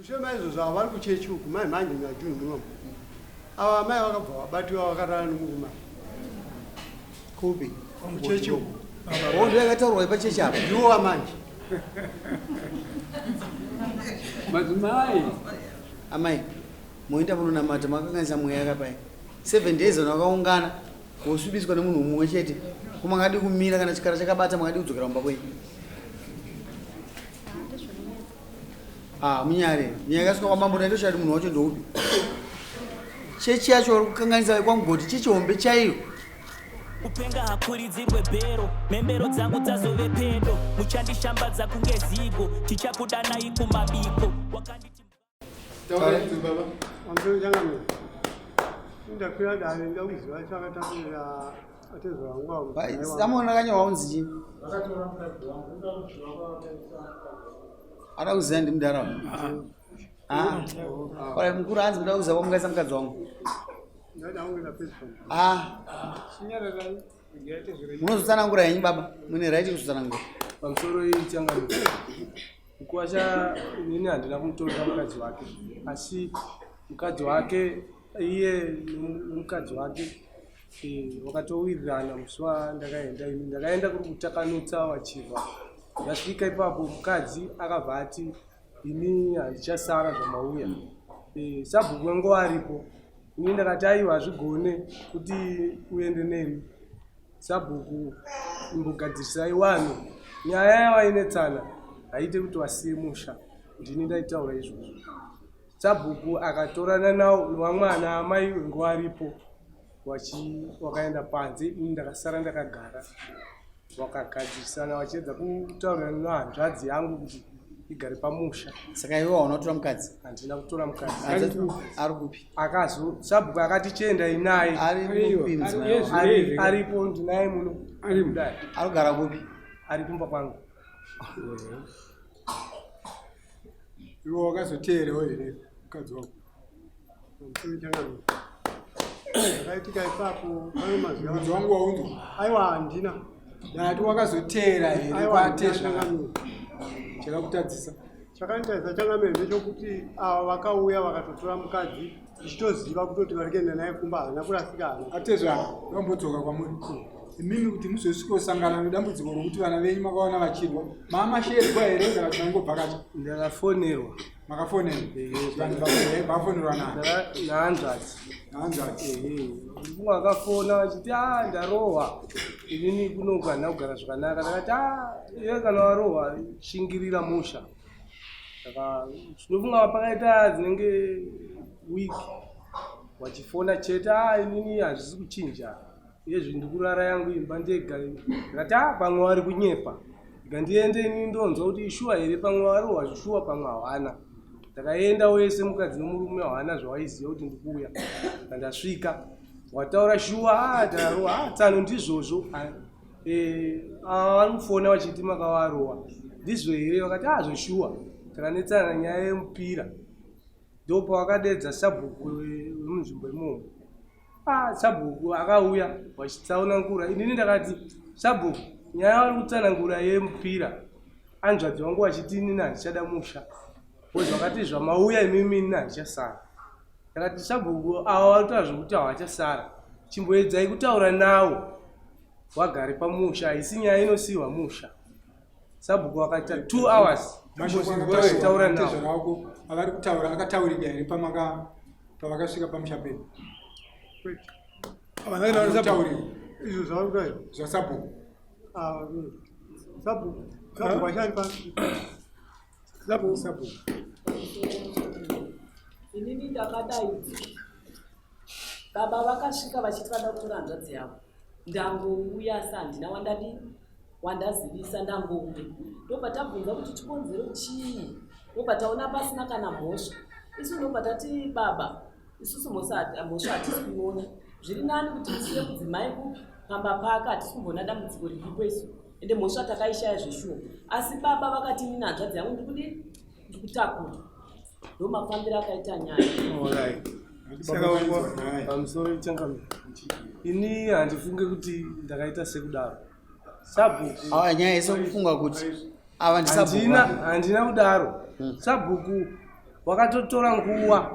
Mushure maizvozvo ava vari kuchechi uku mai manje najune munomu ava amai vakabva vabatiwa vakarara nomurume Kupi? Kuchechi uku. Oh, ndiyo yakataurwa ipachechi apa. Ndiwo wamanje. Madzimai. Amai, moenda munonamata makakanganisa mweya yakapai. 7 days vanhu vakaungana kosvibiswa nemunhu mumwe chete. Ko makadi kumira kana chikara chakabata makadi kudzokera kumba kwenyu. Ah, munyare. Nyaya yakasvika kwamambo ndaitoshaya kuti munhu wacho ndoupi. Chechi yacho vari kukanganisa vekwamugoti chechi hombe chaiyo. Kupenga hakuridzirwe bhero, mhembero dzangu dzazove pedo, muchandishambadza kunge zigo, tichakudanai kumabiko. Wakanditi Taurai baba. Pamusoro changamire. Ndakwira dare ndakuziva chakatakurira atezvara vangu avo. Samuona akanyorwa kunzi chii? Vakatora mukadzi wangu ndakuziva kwavakaisa mukadzi wangu. Ada kuziva ndimudhara. Ah. Ora mukuru hanzi muda kuziva kwamungaisa mukadzi wangu. Ndaida kunge ndapedza. Ah. Munozotsanangura henyu baba. Mune right kuzotsanangura. Pamusoro iyi changamire. Mukuwasha inini handina kumutorera mukadzi wake asi mukadzi wake iye nomukadzi wake eh, wakatowirirana musi wandakaenda ini ndakaenda kuri kutakanutsa wachivha ndasvika ipapo mukadzi akabva ati ini handichasara zvamauya eh, sabhuku wangu aripo ini ndakati aiwa hazvigone kuti uende neni Sabhuku imbogadzirisai wanhu nyaya yavainetsana haiite kuti wasiye musha ndini ndaitaura izvozvo sabhuku akatorana nawo newamwana amai wengu aripo wakaenda panze ini ndakasara ndakagara wakagadzirisana vachiedza kutaurirana nehanzvadzi yangu kuti igare pamusha saka iwe waona kutora mukadzi handina kutora mukadzi ari kupi akazo sabhuku akati chiendai naye aripo ndinaye muno ari kugara kupi ari kumba kwangu iwe wakazoteerewo here mukadzi wako Zvakaitika ipapo pane mazwi Mudzi wangu waunzwa. Aiwa handina. Ndati wakazoteera here kwatezvara? Chakakutadzisa. Chakanditadzisa changamire ndechekuti ava vakauya vakatotora mukadzi ndichitoziva kutoti vari kuenda naye kumba haana kurasika hana. Atezvara vambodzoka kwamuri. Imimi kuti muzosvikosangana nedambudziko rokuti vana venyu makaona vachirwa. Mamasheedzwa here kana kuti maingobvakacha? Ndakafonerwa. Makafonerwa? Vanhu vafonerwa nani? Nahanzvadzi. Nahanzvadzi. Ehe. Ndifunga akafona achiti ah ndarohwa. Inini kunoku handina kugara zvakanaka. Ndakati ah iwe kana warohwa shingirira musha. Saka ndinofunga pakaita dzinenge week wachifona chete ah inini hazvisi kuchinja. Iyezvi ndikurara yangu imba ndega ndikati ah pamwe wari kunyepa ndika ndiende ini ndonzwa kuti ishuwa here pamwe warohwa zvishuwa pamwe hawana ndakaenda wese mukadzi nomurume hawana zvawaiziva kuti ndikuuya ndasvika wataura shuwa ah tarohwa ah tsano ndizvozvo ah, eh, ah, vari kufona vachiti makawarohwa ndizvo here vakati ah zveshuwa takanetsana nyaya yemupira ndopawakadedza sabhuku wemunzvimbo imomo Ah, sabhuku akauya vachitsanangura inini ndakati sabhuku nyaya vari kutsanangura yemupira anzvadzi wangu vachiti inini handichada musha bcause vakati zvamauya imimi inini handichasara ndakati sabhuku ava vari kutaura zvekuti havachasara chimboedzai kutaura nawo wagare pamusha haisi nyaya inosiyiwa musha sabhuku vakaita two hours vachitaura navo avari kutaura akataurika here pamaka pavakasvika pamusha pedu izvo zvauri zvasabhuku ah, sabhuku sabhuku ashandi pa sabhuku sabhuku inini ndakadaidza baba vakasvika vachiti vada kutora hanzvadzi yavo ndangouya asi handina wandadii wandazivisa ndangouya ndobva tabvunza kuti chikonzero chii ndobva taona pasina kana mhosva isu ndobva tati baba isusu mhosva hatisi kuiona zviri nani kuti musiye mudzimai kupi pamba pake hatisi kumboona dambudziko riripo isu ende mhosva takaishaya zveshuwa asi baba vakati inini hanzvadzi yangu ndikudii ndikutakura ndomafambiro akaita nyaya pamusoro changamire ini handifunge kuti ndakaita sekudaro sabhuku ah, nyaya yese kufunga kuti ava ndisabhuku handina kudaro hmm. sabhuku Wakatotora nguva.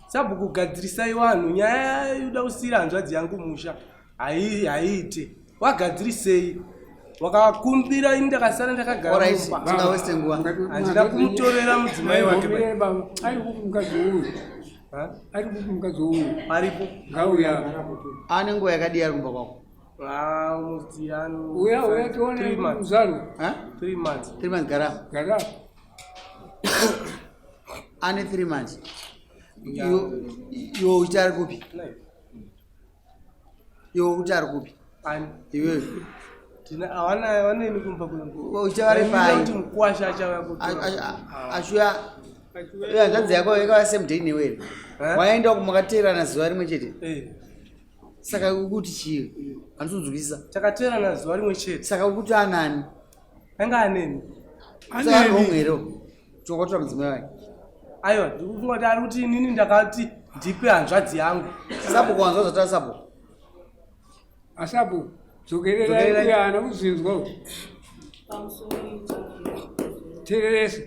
Sabhuku gadzirisai vanhu nyaya yoda kusiyira hanzvadzi yangu musha haiite. Wagadzirisei. Wakakumbira ini ndakasara ndakagara Alright, mumba. tingawaste nguva. Handina kumutorera mudzimai wake. Mumire baba ari kupi mukadzi uyu? Ha? Ari kupi mukadzi uyu? Aripo. Ngauya. Ane nguva yakadii ari kumba kwako? Ah, almost ano. Uya uya tione 3 months. muzaro. Ha? 3 months. 3 months gara. Gara. Ane 3 months. Iwe uchiti ari kupi? Nine. Iwe kuti ari kupi? Ani. Iwewe. Tina hawana waneni kumba kwangu. Uchiti vari pai? Kuti mukwasha achauya kutora. Achiuya iwe hanzvadzi yako yakava same day newe here? Eh? Waenda kumakateerana zuva rimwe chete. Eh. Saka ukuti chii? Handisi kunzwisisa. Takateerana zuva rimwe chete. Saka ukuti anani? Anga aneni. Saka ari wrong here? Tokatora mudzimai wake. Aiwa, ndikufunga kuti ari kuti inini ndakati ndipe hanzvadzi yangu. Sabhuku wanzwa zvatava sabhuku. Asabu dzokererai Dzokererai. uya haana kuzinzwa. Pamusoro Tereresa.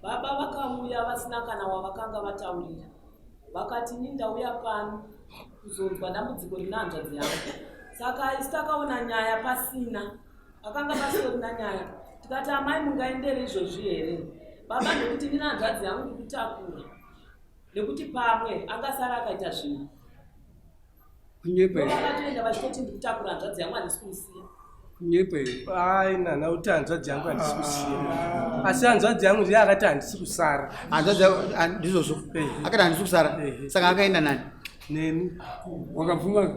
Baba vakauya vasina kana wavakanga vataurira. Vakati ini ndauya pano kuzonzwa dambudziko rina hanzvadzi yangu. Saka isu takaona nyaya pasina. Vakanga pasitorina nyaya. Tikati amai mungaendere izvozvi here? Baba nekuti ndina hanzvadzi yangu ndikutakura. Nekuti pamwe angasara akaita zvinhu. Kunyepa here? Vakatoenda vachitoti ndikutakura hanzvadzi yangu handisi kumusiya. Kunyepa here? Ai nana kuti hanzvadzi yangu handisi kusiya. Asi hanzvadzi yangu ndiye akati handisi kusara. Hanzvadzi yako ndizvozvo. Eh. Akati handisi kusara. Eh. Saka akaenda nani? Neni. Wakabvuma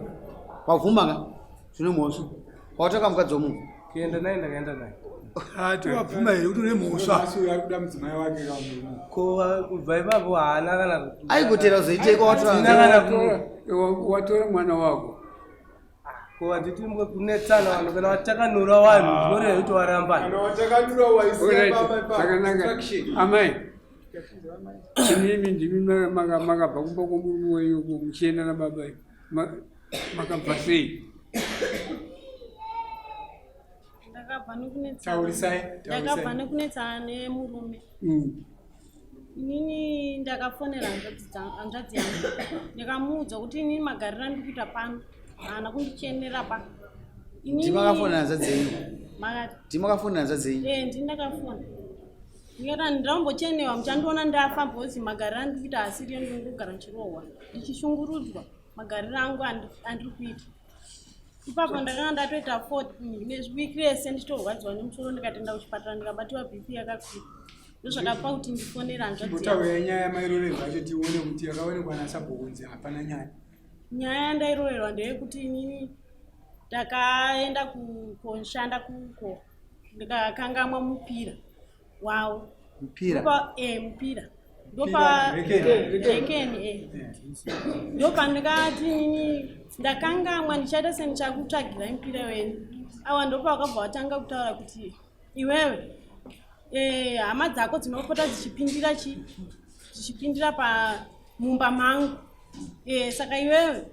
Wabvuma ka? Zvine mhosva. Watoka mukadzi womunhu. Kuenda naye ndakaenda naye. Tiwabvuma here kuti une mhosva? Asi uyu ari kuda mudzimai wake kamurume. Ko kubva ipapo haana kana Aigotera kuzoitei kwawatora Hatina kana ku watora mwana wako. ko handiti kunetsana vanhu kana vatakanura vanhu zvinoreva kuti warambana. Kana watakanura waisiya Alright, baba ipapo. zvakanaka. Amai. Imimi ndimi makabva kumba kwomurume wenyu uko muchienda nababa. Makabva sei? Ndakabva nekunetsana. Taurisai, Ndakabva taurisai. nekunetsana nemurume. Inini ndakafonera hanzvadzi yangu. Ndikamuudza kuti inini magariro andiri kuita pano haana kundichenera pa. Inini- Ndimi makafonera hanzvadzi yenyu. Makati. Ndimi makafonera hanzvadzi yenyu. Eh, ndini ndakafona. Ndikati handinambochenewa muchandiona ndafa because magariro andiri kuita asiriyo ndinongogara ndichirohwa. Ndichishungurudzwa magariro angu andiri kuita. Ipapo ndakanga ndatoita wiki rese ndichitorwadziwa nemusoro ndikatoenda kuchipatara ndikabatiwa BP yakakwira. Ndozvakapa kuti ndifonere hanzvadzi yangu. Chimbotaura nyaya yamairorerwa yacho tione kuti yakaonekwa nasabhuku kunzi hapana nyaya. Nyaya yandairorerwa ndeyekuti inini ndakaenda koshanda kuko ndikakangamwa mupira wavo. Mupira. Mupira. Ndopa Rekeni. rekeni eh. Ndopandikati inini ndakangamwa ndichaita sendichakutsvagirai mupira wenyu. Awa ndopa wakabva watanga kutaura kuti iwewe hama dzako dzinopota dzichipindira dzichipindira pa mumba mangu. Saka iwewe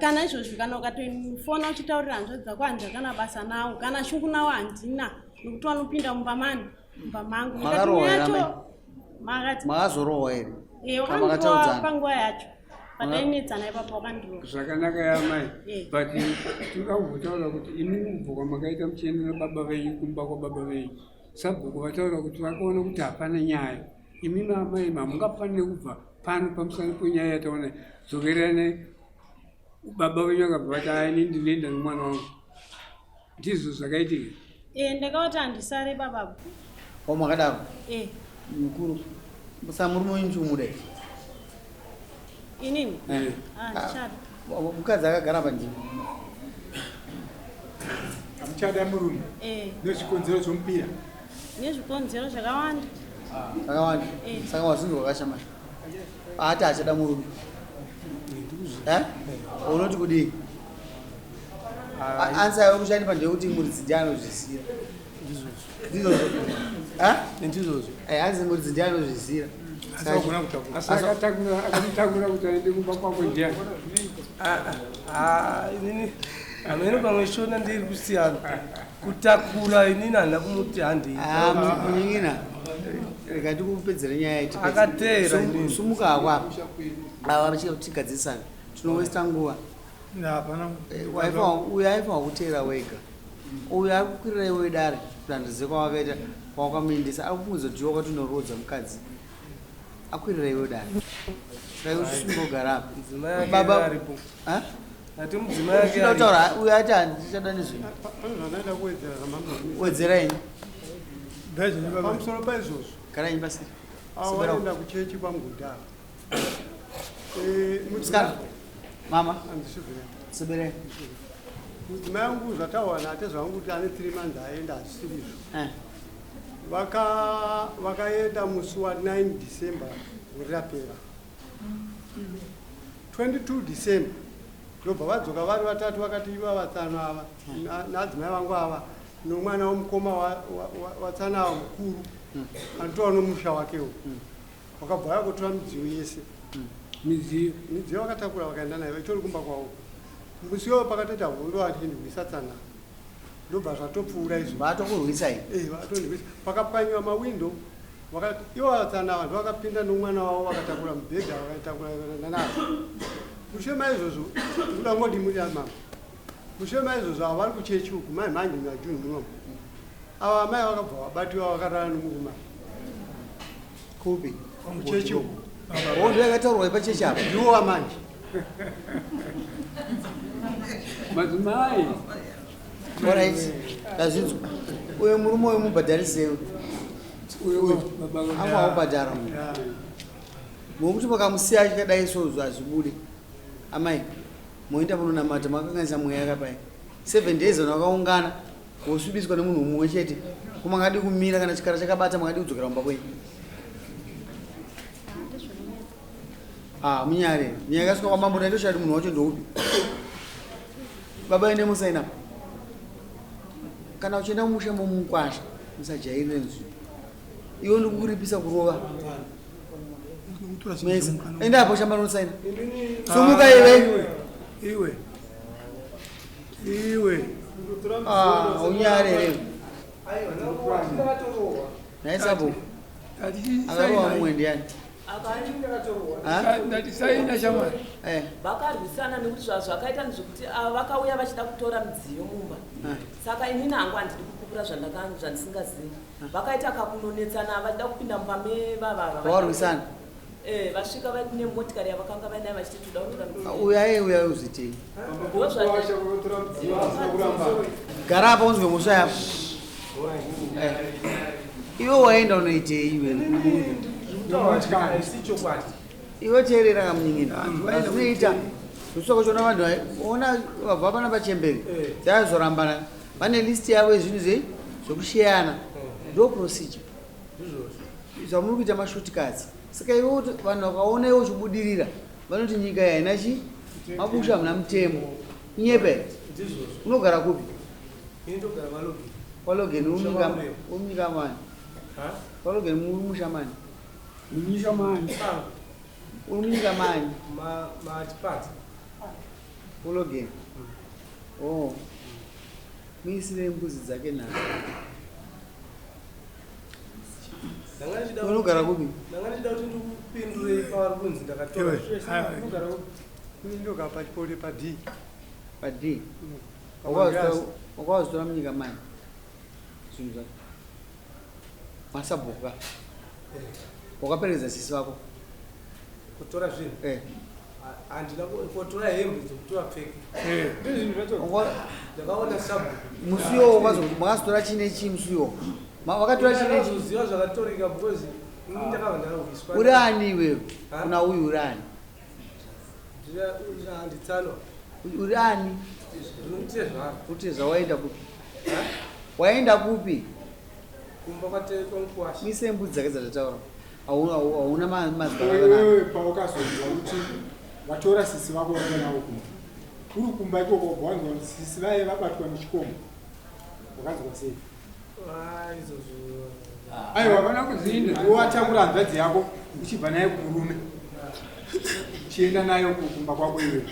kana izvozvi kana ukatofona uchitaurira hanzvadzi dzako handina kana basa nawo kana shungu nawo handina nokuti vanopinda mumba mani mumba mangu. Ndikati Makarohwa here yacho amai? makati Makazorohwa here? eh, Kana wakandirowa makataudzana? panguva yacho patainetsana ipapo wakandirowa. Zvakanaka yamai. Eh. But tinoda kumbotaura kuti imimi kubva kwamakaita muchienda nababa venyu kumba kwababa venyu. Sabhuku vataura kuti vakaona kuti hapana nyaya. Imimi amai hamungafaniri kubva pano pamusana penyaya yataona. Dzokereranai. Baba venyu vakabva vati "Ai, inini ndinoenda nomwana wangu." Ndizvo zvakaitika. Ndakavati handisare babapo. O makadaro. Eh, Mukuru. Saka murume wenyu chimuda here? inini Eh. Ah, ndichada. Mukadzi akagara pandimi. Hamuchada murume Eh, nezvikonzero zvomupira. nezvikonzero zvakawanda. Zvakawanda. Eh. Saka wazvinzwa wakashamai. Ati achada murume. Eh? Unoti kudii? Ansa yauri kushandipa ndeyekuti muridzi ndiye anozviziva. Ndizvozvo. Eh? Ndizvozvo. Eh, hanzi muridzi ndiye anozviziva. Asi wagona kutakura. Asi akamutakura kuti aende kumba kwako ndiani? Ah, inini hameno pamwe shona ndiri kusiyana. Kutakura inini handina kumuti handei. Ah, munyina. Rega ndikupedzere nyaya iyi tipedze. Akateera inini. Sumuka hako apa. Ava tigadzisana. Tinowesta nguva. Hapana. Uyu aifanwa kuteera wega. Uyu ari kukwirira iwe dare kuti handizive kwawakaita kwawakamuendesa. Ari kufungidzwa kuti iwe wakatondoroodza mukadzi. Akwirira iwe dare. Saka iwe usisumba kugara apa. Mudzimai ake Baba- aripo. Ha? Ati mudzimai ake Uchida aripo. kutaura uyu ati handichada nezvenyu. Pane zvandaida kuwedzera zvamambo. Wedzerai. Pamusoro paizvozvo. Garai pasi. Avo Sobera vaenda kuchechi kwaMugundara. Musikana. Mama. Andisubira. Soberai. Mudzimai wangu zvatawana atezvangu kuti ane 3 months aenda hazvisiri izvo. Eh. Vakaenda musi wa9 December gore rapera. 22 December ndobva vadzoka vari vatatu vakati iva vatsano ava naadzimai vangu ava nomwana womukoma watsano ava mukuru anotova nomusha wakewo. Vakabva vauya kutora midziyo yese. Midziyo. Midziyo vakatakura vakaenda nayo itori kumba kwavo. Musi iwoyo pakatoita hondo achindirwisa tsana. Ndobva zvatopfuura izvo. Vatokurwisai? Eh, vatondirwisa. Pakapwanyiwa mawindo ivo vatsana vanhu vakapinda nomwana wavo vakatakura mubhedha vakaitakura vakaenda nazvo. Mushure maizvozvo ndoda ngodi muri mama. Mushure maizvozvo ava vari kuchechi uku mai manje muna June munomu. Ava amai vakabva vabatiwa vakarara nomurume. Kupi? Kuchechi uku. Hondo yakataurwa pachechi apa. Ndiwo wamanje. Madzimai. Alright. Ndazvinzwa. Uyo murume uyu mubhadharisei. Uyo baba Anga wabhadhara. Ngokuti makamusiya achikadai sozvo hazvibude. Amai, moenda munonamata makakanganisa mweya kapai. 7 days vanhu vakaungana wosvibiswa nemunhu mumwe chete. Ko makadi kumira kana chikara chakabata makadi kudzokera kumba kwenyu. Ah, munyare. Nyaya yakasvika kwamambo ndaitoshaya kuti munhu wacho ndoupi. Baba ende musaina. Kana uchienda mumusha momukwasha musajairire nzvimbo. Iwe ndikukuripisa kurova. Mese. Enda apo shamba unosaina. Sumuka iwe. Iwe. Iwe. Ah, unyare here. Aiwa, ndakatorohwa. Nhai sabhuku. Akarohwa mumwe ndiani? Ha? Ndati saina shamwari. Eh. Vakarwisana nekuti zvakaita ndezvekuti ava vakauya vachida kutora midziyo mumba. Saka inini hangu handidi kupupura zvandisingazivi. Vakaita kakunonetsana vachida kupinda mumba mevavava. Vawarwisana? Eh, vasvika vaine motikari yavakanga vainayo vachiti toda kutora midziyo. Uyai uyai uzvitei. Ndozva- Gara apa unzwe mhosva yako. Eh. Iwe waenda unoitei iwe? Haisi chokwadi. Iwe teerera kamunin'ina. Zvinoita. Zvisoko chona vanhu ona vabva pana pachemberi. Dzazorambana. Vane list yavo yezvinhu zvei zvekusheyana. Ndo procedure. Zvamuri kuita mashortcuts. Saka iwe kuti vanhu vakaona iwe uchibudirira vanoti nyika iyi haina chi mabusha hamuna mutemo. Inyepe. Ndizvozvo. Unogara kupi? Ini ndogara Malogeni. Kwalogeni uri Musha munyika maMurehwa. uri munyika mani? Ha? Kwalogeni muri musha mani? Munyika mani. Uri munyika mani? Machipatsa. Kulogeni. Oh. Muisire mbudzi dzake nhatu. Ndanga ndichida Unogara kupi? Ndanga ndichida kuti ndikupindurei pavari kunzi ndakatora. Iwe, Zvese, ndinogara kupi? Ini ndogara pachipori pa D. Pa D. Pamagirazi. Wakawazitora munyika mani? Zvinhu zvako. Masabhuka. Wakaperekedza sisi vako. Kutora zvinhu. Eh. Handina kutora hembe dzekuti vapfeke. Ndakaona sabhuku. Musi uyo makazotora chine chii musi uyo? Wakatora chine chii? Ndakazoziva zvakatoreka because ini ndakabva ndarwiswa. Uri ani iwewe? Ha? Kuna uyu uri ani? Handitsanwa. Uri ani? Ndinotezvara. Kutezva waenda kupi? Waenda kupi? Kumba kwamukwasha. Mise mbudzi dzake dzatataura. Hauna mazwi akanaka. Iwewe paukazonzwa kuti vatora sisi vako vaenda navo kumba. Uri kumba ikoko wabva wanzwa kuti sisi vaye vabatwa nechikomba. Wakanzwa sei? Ah, izvozvo. Aiwa, Havana kuzinda. Iwe watakura hanzvadzi yako uchibva naye kumurume. Uchienda nayo kumba kwako iwewe.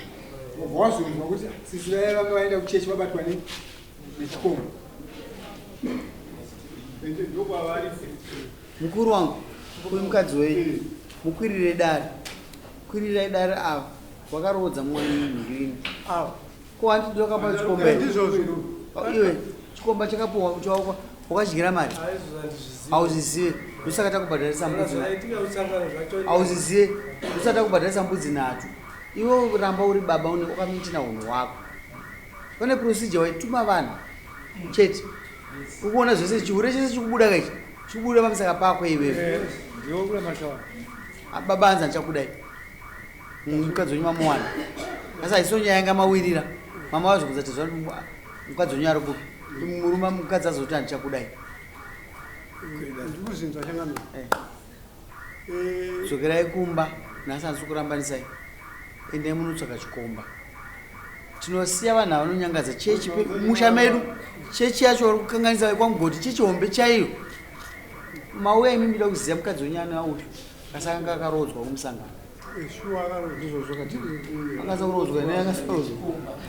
Wabva wazonzwa kuti sisi vaye vanga vaenda kuchechi vabatwa nechikomba. Ende ndokwavari. Mukuru wangu, uyu mukadzi wenyu mukwirire dare, kwirirai dare ava wakaroodza mwana nhingirini. Ava. Ko handiti ndokapa chikomba here? Ndizvozvo. Iwe chikomba chakapuwa chawakwa wakadyira mari. Hauzvizive. Ndosaka takubhadharisa mbudzi. Zvaitika kusangana zvacho. Hauzizive. Ndosaka takubhadharisa mbudzi nhatu. Iwe ramba uri baba une wakamitina hunhu hwako. Pane procedure waituma vanhu chete. Ukuona zvese chihure chese chikubuda kaichi. Chikubuda pamusaka pako iwewe. Ndiwo kula matawa. Ah, Baba hanzi handichakudai. Mukadzi wenyu mamuwana. Asi haisiyo nyaya yanga mawirira. Mama vazobvunza kuti zva mukadzi wenyu ari kupi. Murume mukadzi azoti handichakudai. Ndikuzinzwa changamire. Eh. Dzokerai kumba nhasi handisi kurambanisai. Endai munotsvaga chikomba. Tinosiya vanhu ava vanonyangadza chechi musha medu. Chechi yacho vari kukanganisa vekwaMugoti chechi hombe chaiyo. Mauya imi mida kuziva mukadzi wenyu ana uyu. Asi akanga akaroodzwa kumusangano. Shuwa akarodzwa. Ndizvozvo kati. Akasarodzwa naye akasarodzwa.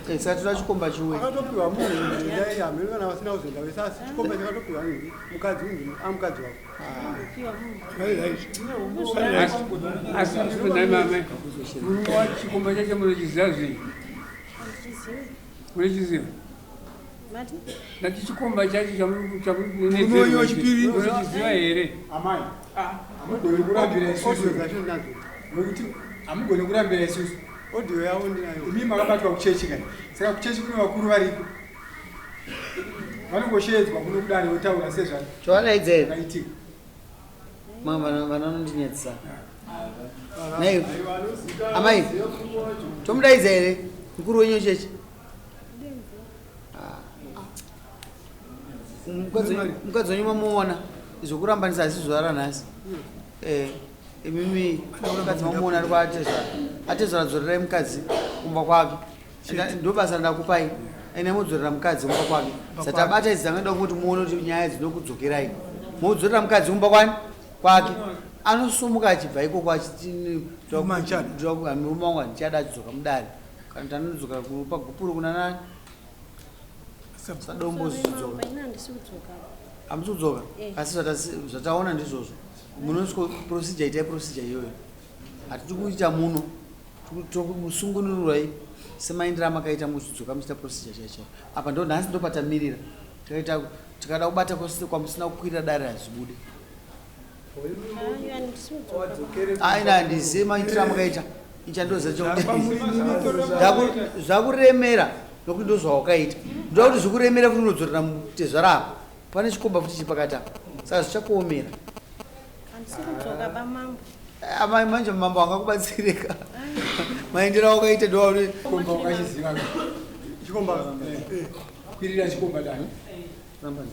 Eh, saka toda chikomba chiuye. Akatopiwa munhu endai hameno kana vasina kuzoenda vese asi chikomba chakatopiwa nini mukadzi unzi amukadzi wako. Asi nhai mama, murume wacho chikomba chacho munochiziva zvii? Handichizivi. Munochiziva? Mati? Ndati chikomba chacho Murume wenyu wechipiri. chamunochiziva here? Amai, hamugoni kurambira isusu. Audio dzacho ndinadzo. Nokuti hamugoni kurambira isusu. Audio yavo ndinayo. Imi makabatwa kuchechi kai. Saka kuchechi kune vakuru variko. Vanongoshedzwa kuno kudare votaura sezvakaitika. Chovadaidza here? Mama vana vanondinyadzisa. Nhai. Amai. Tomudaidza here? Mukuru wenyu wechechi. Mukadzi wenyu mamuona zvokurambanisa asi zuva ranhasi. Eh, imimi mukadzi mamuona ari kwaatezvara. Atezvara dzorerai mukadzi kumba kwake. Ndo basa randakupai. Ene mudzorera mukadzi kumba kwake. Satabata idzi dzangaida kuti muone kuti nyaya dzinokudzokerai. Mudzorera mukadzi kumba kwani? Kwake. Anosumuka achibva ikoko achiti murume wangu handichada achidzoka mudare. Kana kuti anodzoka kupa gupuro kuna nani? Sadombo zvidzoka. Ini handisi kudzoka. Hamusi kudzoka? Eh. Asi zvataona ndizvozvo. Munosviko procedure itai procedure iyoyo. Hatidi kuita muno. Tokusungunurai semaindira amakaita muchidzoka muchiita procedure chaiyo chaiyo. Apa ndo nhasi ndopatamirira. Tikaita tikada kubata kwose kwamusina kukwirira dare hazvibude. Hayi, handisi kudzoka. Aina handizivi maitiro amakaita. Ichandoziva chokuti zvakuremera nokuti ndozvawakaita. Ndoda kuti zvikuremera futi unodzorera mutezvara apa. Pane chikomba futi chiri pakati apa. Saka zvichakuomera. Handisi kudzoka bamambo. Amai manje mambo angakubatsirika. Maendero awakaita ndowauri. Chikomba wakachiziva. Chikomba. Kwirira chikomba dai.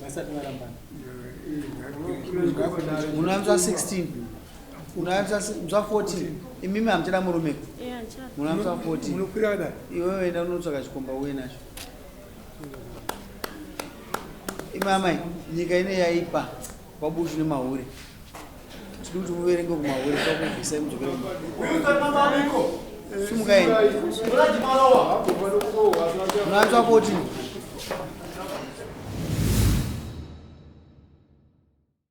Vasati varambana. Munoamsa 16. Munoamsa 14. Imimi hamuchada murume. Eh, handichada. Munoamsa 14. Munokwira dai. Iwewe enda unotsvaka chikomba uye nacho. Imi amai, nyika ine yaipa kwabushu nemahure. Tiri kuti muverenge kumahure takubvisai mudzokere kumba. Simukai. Munoamsa 14.